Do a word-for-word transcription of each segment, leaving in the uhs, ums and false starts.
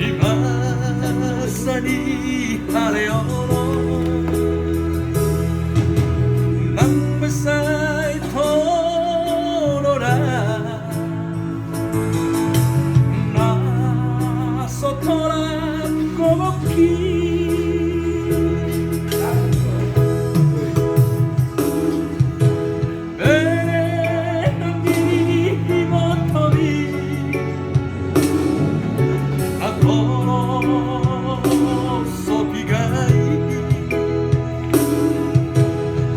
Di masa ni haleolon, nang pe sai tolona, na so tolap gogongki. Bere anggi, ibotomi, na torop so pigai,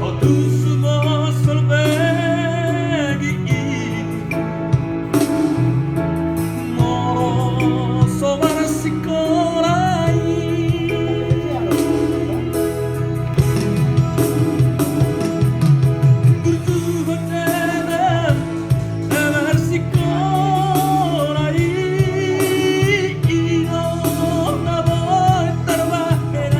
ho tusu mosol bagi i. Molo so marsikola i, burju ho dame na marsikola i, i do na boi tarbahen.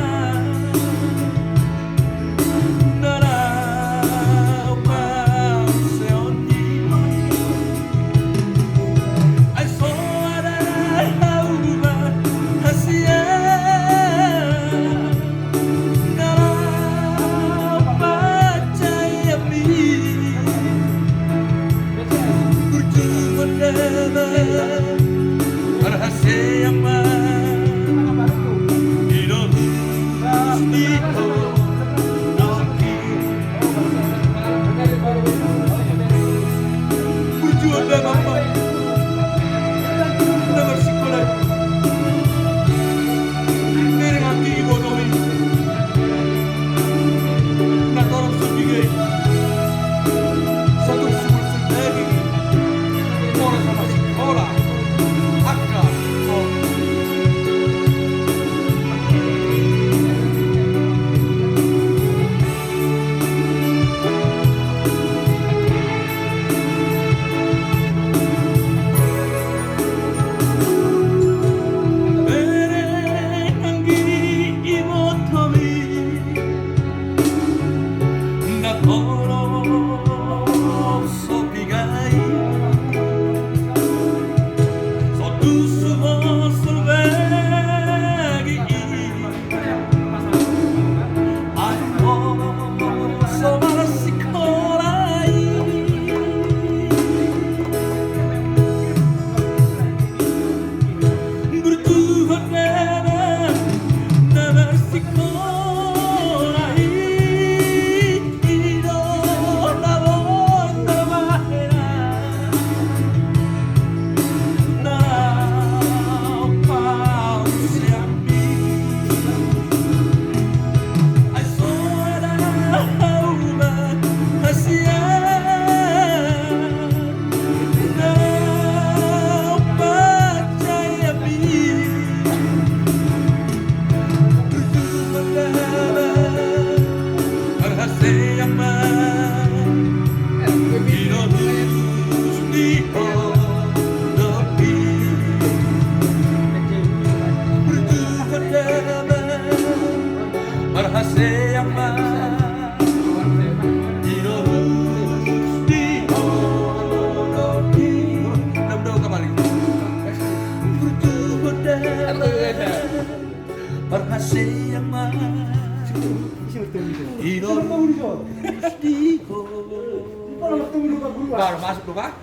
Baru masuk tuh, Pak.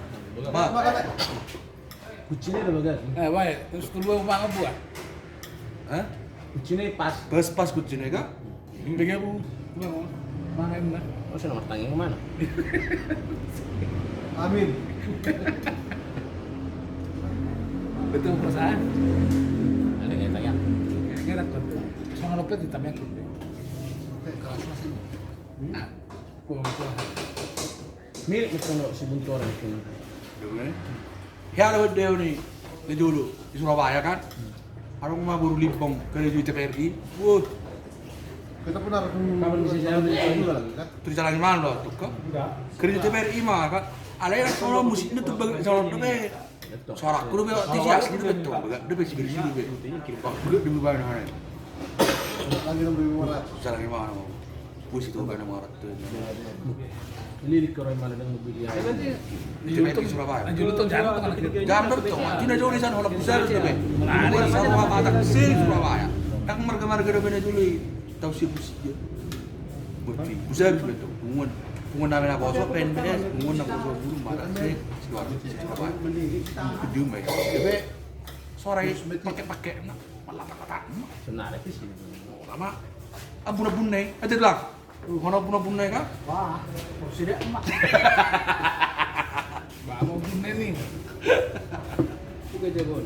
Pak. Kucina do bagas. Eh, bae, terus kedua mau makan buah. Hah? Kucina pas. Pas, pas kucina kan? Bege bu. Makan lah. Oh, sana martangi ke mana? Amin. Betul perasaan. Ada yang tanya. Enak kan? Sama lopet ditambah. Oke, kelas masih. Nah. Mirip ma songon si Buntoran. Hea do, hea do ni, di dulu di Surabaya kan. Adong ma boru Limbong, kerja di T V R I. Wuh. Kita pun harus. Kapan bisa jalan? Terus jalan di mana lo tuh kok? Kerja T V R I mah kak. Alai kan kalau musiknya tuh bagus, sound dope. Soara ku dope, tisi asli dope to, dope si berisi dope. Dope di mana? Lagi nomor lima ratus. Jalan di mana? Puisi tu kan nomor. Ini di Korea mana dan mobil ya. Itu kan di Surabaya. Julu tuh jalan tuh kan. Jalan tuh. Tidak jauh di sana, kalau pusat itu be. Bukan sama Batak sini Surabaya. Kan marga-marga dope na julu. Tahu si pusat dia. Pusat itu. Punguan. Punguan nama na poso, P N B S, punguan na poso guru, Batak sini Surabaya. Surabaya. Itu dia, Mbak. Dope. Soara i pake-pake na. Malah tak kata. Sebenarnya sih. Lama. Abuna-buna i. Aja lah. Mana punna-punna i kan? Wah, kursi dek emak. Bah, mau punna ni. Buka jagoan.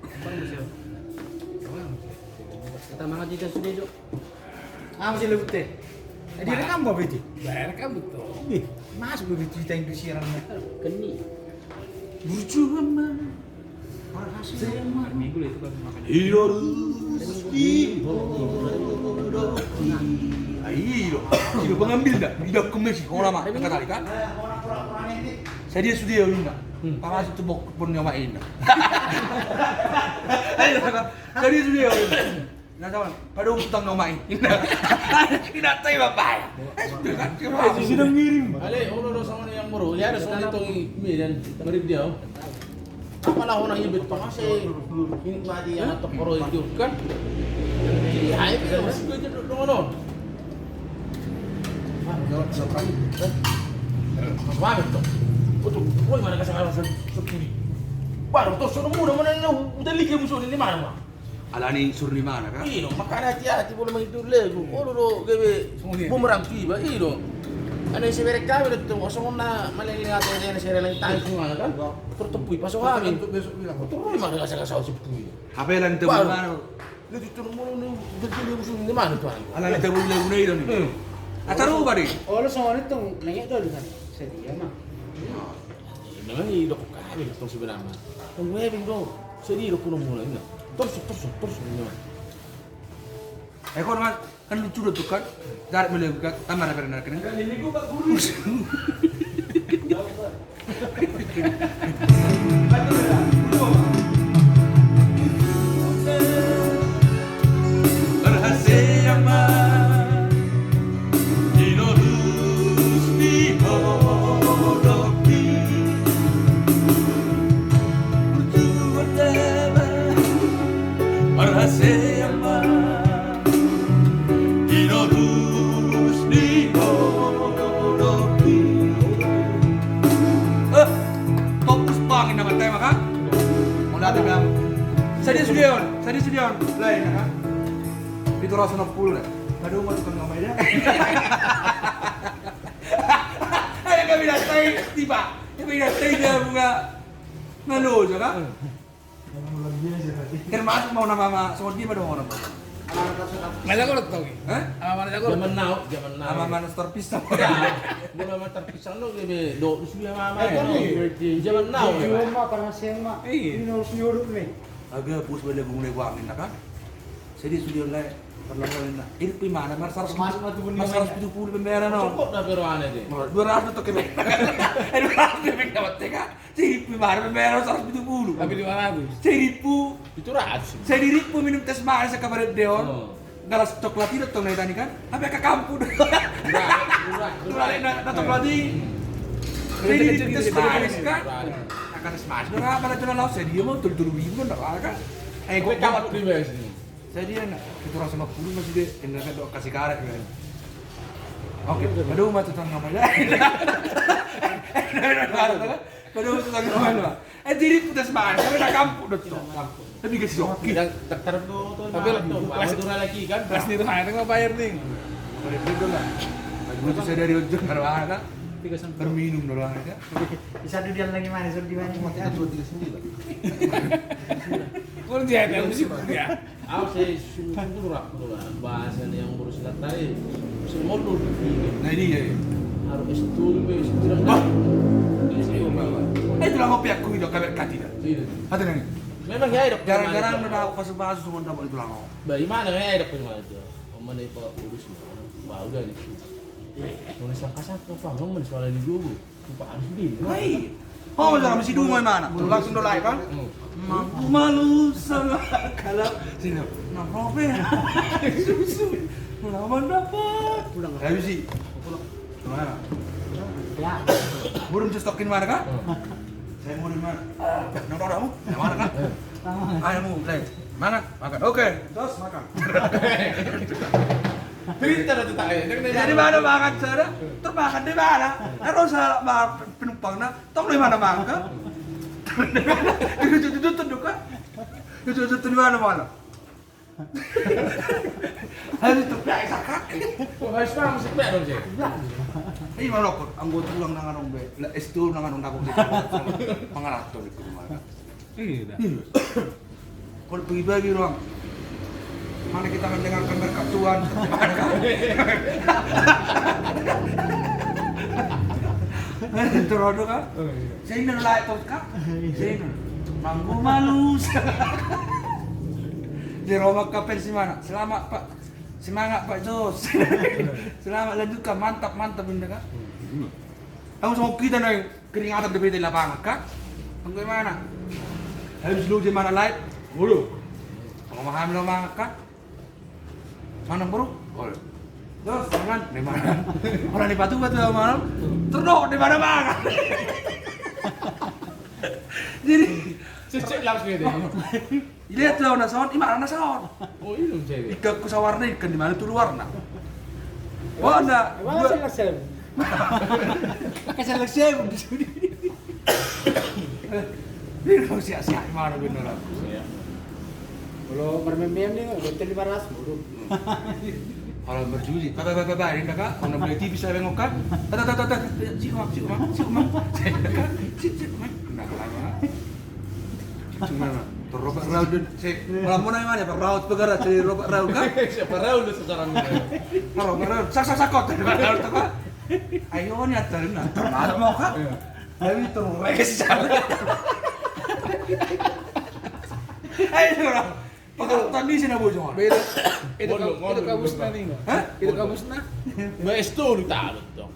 Bang, siap. Kita mangan di sudah, Jok. Ah, masih lewat teh. Eh, direkam apa itu? Direkam betul. Ih, masuk begitu kita Indosiar. Keni. Burju mama. Minggu itu kan makanya. Iyo, Rusti. Ayo, tidak pengambil dah. Tidak kemesi. Kau lama tengah tali kan? Sadia sude ya, Winda. Pamasuk tu bok pun yang main. Ayo, sadia sude ya, Winda. Nah, sama. Pada utang kau main. Tidak tahu apa ya. Sudah kan? Sudah ngirim. Ale, ono do sama yang baru. Ya ada sama itu. Medan. Mari dia. Apala hona ibet pangase. Ini mati yang atok poro itu kan. Iya, itu masih gue jadi dongonon. Mas Wamit tuh. Betul. Woi, mana kasar kasar sepuluh. Baru tuh suruh muda mana ini udah lagi musuh ini mana, Bang? Alani surnimana kan? Iya, makanya hati-hati boleh main dulu lagi. Oh, dulu gabe bumerang tiba, iya. Ada yang seberek kami udah tuh kosong na malele atau ada yang seberek lain tadi semua kan? Tertepui pas kami. Untuk besok bilang. Terus mana kasar kasar sepuluh. Apa yang nanti mana? Lu itu mau lu jadi lu musuh di mana tuh? Alani tabu lagu na itu nih. Acara apa nih? Oh, lu sama itu nanya tuh kan. Sedia mah. Memang i dokok kami tong sebenarna. Tong webeng do. Sedih do puno muna ina. Torso torso torso ina. Eh, kau kan lucu do tuh kan. Dari mulai buka tambah dari dari kena. Berhasil ma. Di no Rusti Hodopi. Berjuang daba. Berhasil ma. Di no Rusti Hodopi. Eh, fokus bang, ini nama tema kan? Mau datang bang. Sadia sude on, sadia sude on. Lain ya kan? Pitu ratus enam puluh lah. Aduh, mau tukang ngamai dah. Ayo kami datang tiba. Kami datang dia bunga. Ngalo aja kan? Termasuk mau nama sama dia pada orang. Mana kau tahu? Hah? Ama mana jago? Zaman now, zaman now. Ama mana store pisang? Ya, gua nama terpisang lo gini. Do sudah ama. Zaman now. Di rumah panas ya mak. Iya. Ini harus nyuruh nih. Agak bus balik gua mulai wangi kan? Jadi sudah lai parlangganan na. Ini pi mana? Mar saratus pitu pulu pembayaran no. Cokok dah pero aneh deh. Dua ratus toke. Eh, dua ratus deh dapat teka. Jadi pi mana pembayaran saratus pitu pulu. Tapi lima ratus. Seribu. Itu ratus. Seribu minum teh manis sa kabaret deh on. Galas coklat itu tong na tani kan. Apa ka kampu deh. Murah, murah. Dua ratus na coklat ini. Seribu teh manis kan. Angka teh manis. Berapa lah tu na lau? Sadia mau tolu tolu ribu kan. Eh, kok kampu di bawah sini. Sadia na, pitu ratus lima puluh masih deh, tinggal kan doa kasih karet kan. Oke, aduh, mati tuan ngapain? Aduh, mati tuan ngapain? Eh, jadi putus banget, karena udah kampung, udah tuh. Tapi gak sih, oke. Tapi lah, tuh, Madura lagi kan. Pas di rumah, itu nggak bayar, ding. Bayar dulu lah. Gue tuh sadari ojek, nggak ada. Tiga sampai. Berminum dulu aja. Bisa duduk lagi mana, suruh di mana? Cuma tiga dua, tiga sembilan. Gue dia ada musik dia. Au sai sungkun tu rap tu lah bahasa ni yang baru silat tadi. Semua tu. Nah ini ya. Harus S dua be, S tiga. Eh, tulang kopi aku itu kabar kati dah. Iya. Hati nang. Memang ya, dok. Jarang-jarang udah aku kasih bahas semua dapat itu lama. Bagaimana ya, dok, gimana tu? Mana ipa urus ma? Bau dari situ. Mana sangka-sangka, apa? Mana soal di dulu? Lupa harus di. Hai. Oh, jangan mesti dulu mana? Langsung do live kan? Mampu malu sama kalau sini. Nah, apa ya? Susu. Melawan dapat. Pulang. Habis sih. Pulang. Mana? Ya. Burung cestokin mana kan? Saya mau di mana? Nonton kamu? Yang mana kan? Ayo mau, play. Mangan, makan. Oke, terus makan. Cerita dah tu tak ada. Jadi mana mangan sana? Terus makan di mana? Kan harus salah penumpang nah. Tong di mana mangan? Duduk-duduk kan? Duduk-duduk di mana mana? Harus terbiasa kan? Oh, harus paham sih, Pak, dong, sih. Ini malah kok anggota ulang nangan dong be. Lah, es tu nangan dong dapur. Pangaraton itu mana? Iya, dah. Kalau bagi-bagi ruang, mana kita mendengarkan berkat Tuhan? Itu rodo kan? Oh, iya. Saya ini like terus kan? Saya ini. Manggu malus. Di Roma kapen si mana? Selamat Pak. Semangat Pak Jos. Selamat lanjutkan. Mantap, mantap ini kan? Aku sama kita naik. Keringatan dope di lapangan kan? Bagaimana? Habis lu di mana live? Waduh. Pengemahan lapangan kan? Mana bro? Oh. Terus jangan di mana? Orang di batu batu malam. Terus di mana bang? Jadi cek-cek langsung ya. Lihat lah na son, ima na son. Oh, iya dong cewek. Ikan ku sawarna ikan di mana tu luar na. Oh, na. Emang sih langsung. Pakai selek sewu di sini. Ini kau siap-siap mana bener aku. Kalau mermem-mem nih, betul lima ratus bro. Kalau berjuji, apa apa apa ini kak, kalau beli T V saya bengok kan, tata tata tata, si umak si umak si umak, si umak, nah lama. Cuma terobak raut dan si malam mana mana ya Pak raut pegara si robak raut kan? Siapa raut lu sekarang? Robak raut, sak sak sakot, robak raut apa? Ayo ni atar na, termasuk mau kak? Tapi terus. Ayo orang. Itu tadi sini bujung. Beda. Itu kabus na nih. Hah? Itu kabus na. Ba es tu lu talut dong.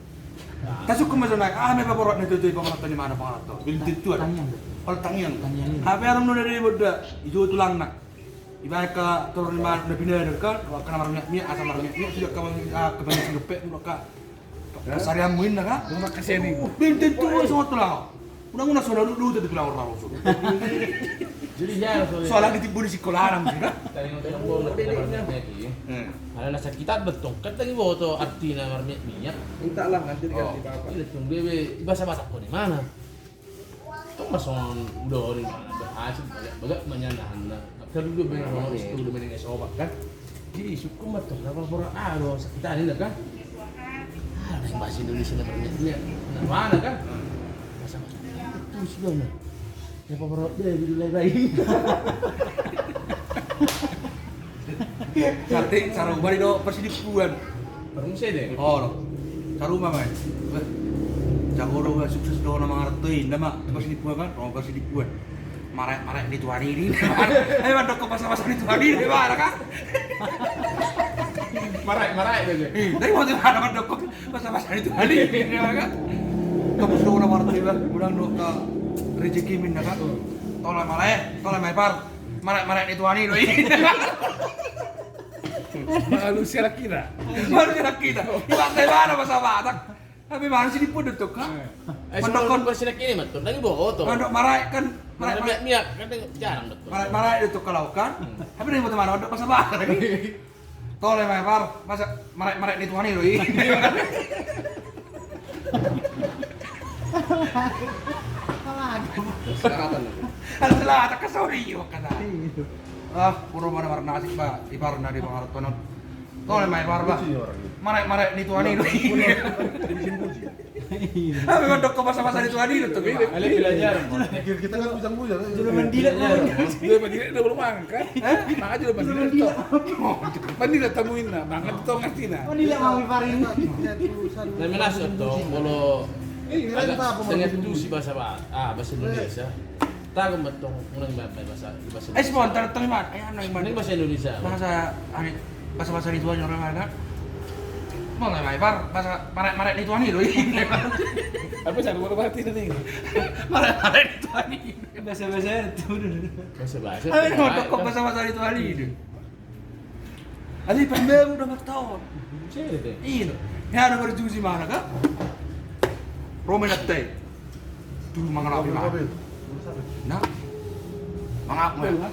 Tasuk ke meja naik. Ah, me paporot na itu itu paporot tadi mana paporot tu? Beli itu ada. Tangiang. Kalau tangiang. Tangiang ini. Apa yang nuna dari boda? Itu tulang nak. Ibarat ka turun lima na pinadar kan, wah kena marmiak-miak, asa marmiak-miak sudah kawan ah kebanyakan gepek muda ka. Sarian muin na ka? Rumah kasih ini. Benten tu sama tulang. Udah nguna sono dulu tadi tulang orang langsung. Jadi ya soalnya di timbul di sekolah anak sih kan. Tadi nonton bola kita marmiak-miak ini. Ada nasa kita betul kan tadi boto artina marmiak-miak. Minta lah nanti dikasih apa. Ini tunggu bebe bahasa Batak kau di mana? Tong ma songon uda on ima na berhasil bagak bagak ma nian nahanna. Kan uda baen songon istu uda baen es obat kan. Jadi isuk ma tong na pora aha do sakit an ninna kan. Ah na bahasa Indonesia na berniat niat na mana kan. Bahasa Batak itu sih dong. Ya pora dia gitu lai baik. Nanti sarung bari do persidipuan. Barung sede. Oh, lo. Sarung ma mai. Jago do sukses do na mangarto inda ma persidipuan kan. Oh persidipuan. Marek marek di tuan ini. Eh mandok ke masa-masa di tuan ini mana kan? Marek marek aja. Ih, tapi mau mana mandok ke masa-masa di tuan ini mana kan? Tembus do na mangarto inda. Udah do ke rezeki minda kan. Tolong marek, tolong mai par. Marek-marek ni tuan i do i. Malu sirak kita. Malu sirak kita. Ibarat dari mana bahasa Batak? Tapi mana sih di pondok tuh kan? Eh, mandok kon bahasa ini mah tuh. Lagi bawa oto. Mandok marek kan. Marek marek miak kan jarang tuh. Marek-marek itu kalau kan. Tapi dari mana mandok bahasa Batak lagi? Tole mai par, masa marek-marek ni tuan i do i. Selatan. Selatan ka sori i wakana. Ah, pura mana marnasib ba, ibar na di pangartonon. Tole mai par ba. Marek-marek ni tuan i do i. Tapi mandok ke masa-masa di tuan i do tuh. Ada pelajaran. Kita kan bujang-bujang. Jolo mandilak mau. Jolo mandilak udah belum angkat. Maka jolo mandilak. Mandilak tamu inna, mangan tong artina. Mandilak mau iparin. Nah, menas atau kalau agak setengah itu si bahasa ah bahasa Indonesia. Tahu betul, mulai bahasa bahasa. Eh, spontan tong iman. Eh, anu iman. Ini bahasa Indonesia. Bahasa angin. Bahasa-bahasa ritual yang orang ada. Mana lebar, bahasa maret-maret ritual ni do. Apa sih, baru berarti tadi? Maret-maret ritual ni. Bahasa-bahasa itu. Bahasa-bahasa. Ayo, itu, dok, bahasa-bahasa ritual ni do. Alai pembaru udah bertahun. Iya. Ini ada berjuji mana, kan? Romen atai. Tu mangan api ma. Nah. Mangan api ma.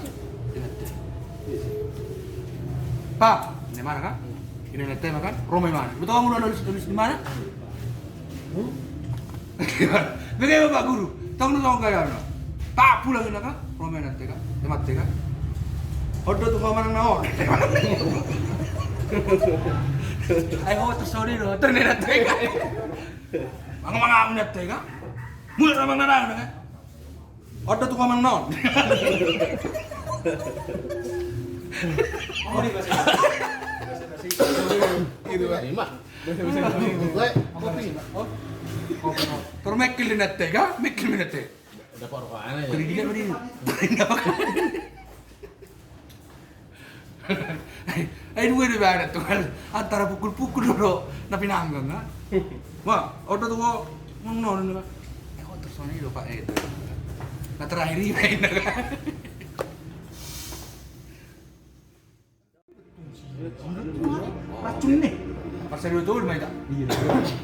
Ingat deh. Pak, ini mana, kan? Ini nanti makan. Romen mana? Betul, kamu udah nulis, nulis di mana? Bege ma, Pak Guru. Tong nu tong gaya na. Pak, pulang ini, kan? Romen atai, kan? Temat, kan? Odo tu kawan na on. Ayo, tu sorry lo. Ternyata, kan? Mangan, mangan api atai, kan? Mulai mangan, mangan, kan? Odo tu kawan na on. Gitu, Pak. Ima. Kopi. Kopi. Termekil di nete, kan? Mekil di nete. Dapat rokok aneh, ya? Kiri dia beri. Ai dua di barat tu kan, antara pukul-pukul do na pinanggang, kan? Wah, odo tu ko, ngono, ngono, kan? Eh, kok terus ini lo, Pak, eh, itu. Na terakhir ini, kan? Racun ni. Pas ada betul, Mai, tak? Iya. Masuk.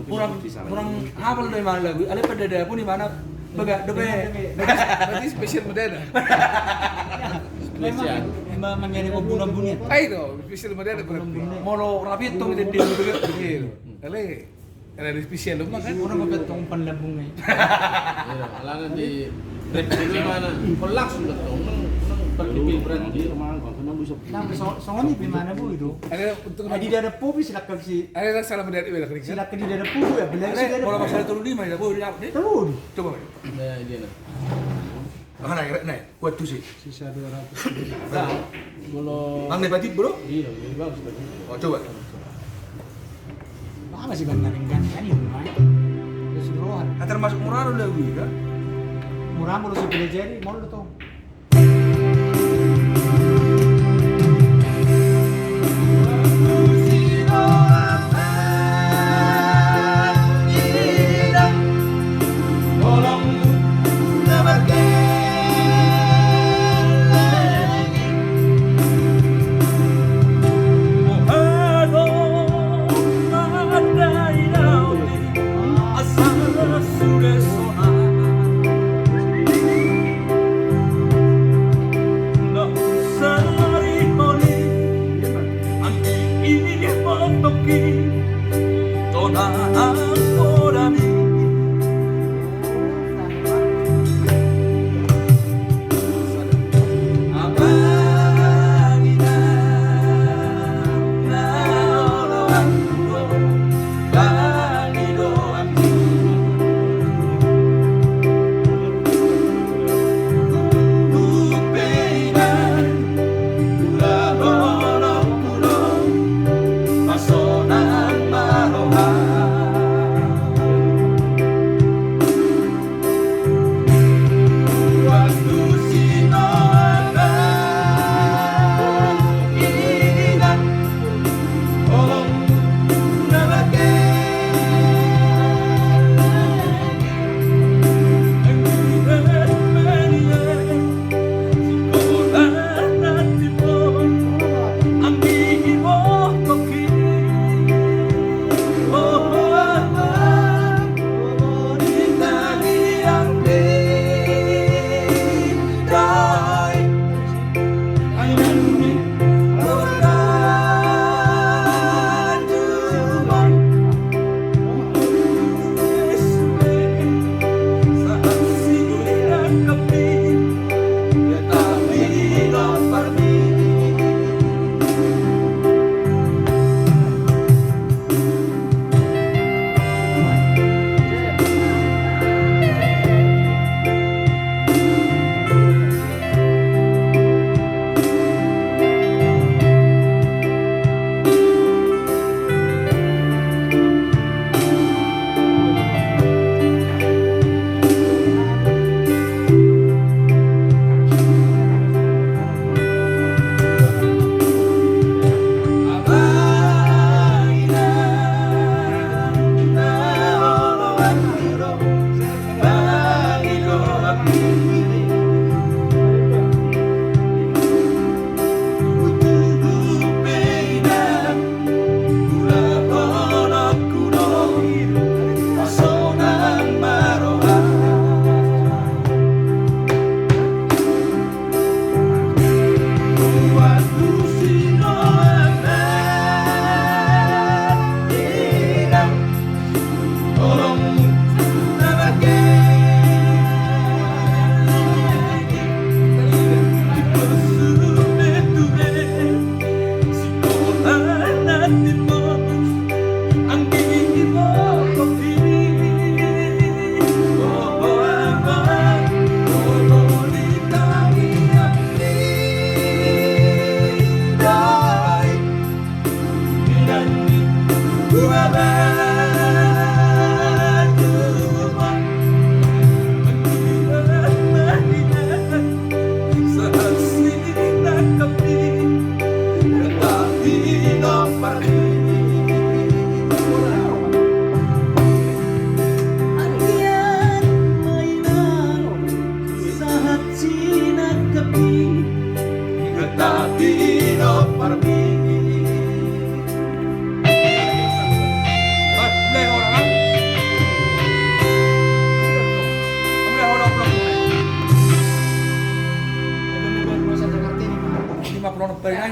Kurang, kurang hafal do imana lagu i. Alai pandada pun imana bagak dope. Berarti spesial mandada. Memang ma-, mangiani ombun-ombun i. Ai do, spesial mandada berarti. Molo rapi tong di, di, di, di. Alai, alai spesial do kan. Orang rapi tong pan lambung i. Iya, alana di rap di mana? Kau langsung datang, nang, nang berpikir berarti. Nang so-, songon i pe imana, Boi, do. Ada untuk di dada popi silakkan si. Ada salah mandada i, beda kering. Silakkan di dada popi ya, belah si dada popi. Kalau masalah tolu lima ya, Boi, dia apa, nih? Tolu. Coba, Boi. Nah, dia, nah. Mana ya, nah, kuat tusi. Sisa dua ratus. Nah, kalau Bang Nepati, Bro? Iya, lebih bagus tadi. Oh, coba. Bagas i, Bang, na ringgan kan i, Bang. Terus di rohan. Ah, termasuk murah lo lagu i, kan? Murah molo so pelajari, molo tong.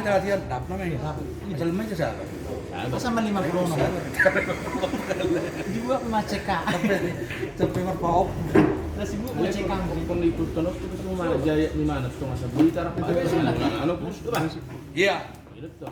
Latihan dap namanya. Jelma itu siapa? Masa ma lima puluh enam? Dibuat maceka. Sampai marpaop. Lah, si buat maceka. Pengikut kono itu semua jaya di mana? Tuh masa beli tarap. Iya. Itu tuh.